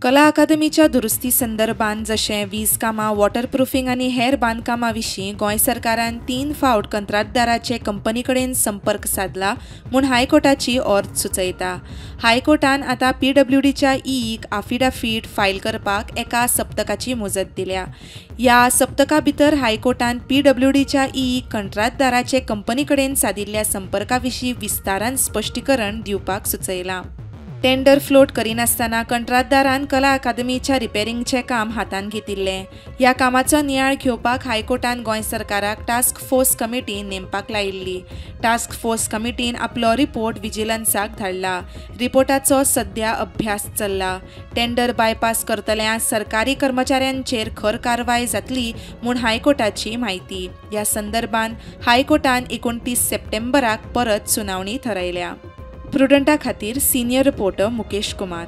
कला अकादमीच्या दुरुस्ती संदर्भात जशें वीज कामां, वॉटरप्रुफींग आनी हेर बांदकामां विशीं गोंय सरकारान 3 फावट कंत्राटदाराचे कंपनी कडेन संपर्क सादला म्हूण हायकोर्टाची ऑर्द सुचयता. हायकोर्टान आतां पीडब्ल्यूडीच्या ईईक आफिडाफीट फायल करपाक 1 सप्तकाची मुजत दिल्या. ह्या सप्तका भितर हायकोर्टान पीडब्ल्यूडीच्या ईईक कंत्राटदाराचे कंपनी कडेन सादिल्ल्या संपर्का विशीं विस्तारान स्पश्टीकरण दिवपाक सुचयलां. टेंडर फ्लोट करिनासतना कंत्राटदारान कला अकादमीच्या रिपेरिंगचें काम हातांत घेतिल्लें. ह्या कामाचो नियाळ घेवपाक हायकोर्टान गोंय सरकाराक टास्क फोर्स कमिटी नेमपाक लायिल्ली. टास्क फोर्स कमिटीन आपलो रिपोर्ट विजिलन्साक धाडला. रिपोर्टाचो सध्या अभ्यास चल्ला. टेंडर बायपास करतल्या सरकारी कर्मचाऱ्यांचेर खर कारवाय जातली म्हूण हायकोर्टाची म्हायती. ह्या संदर्भात हायकोर्टान 29 सप्टेंबराक परत सुनावणी थरयल्या. प्रुडंटा खातीर सिनियर रिपोर्टर मुकेश कुमार.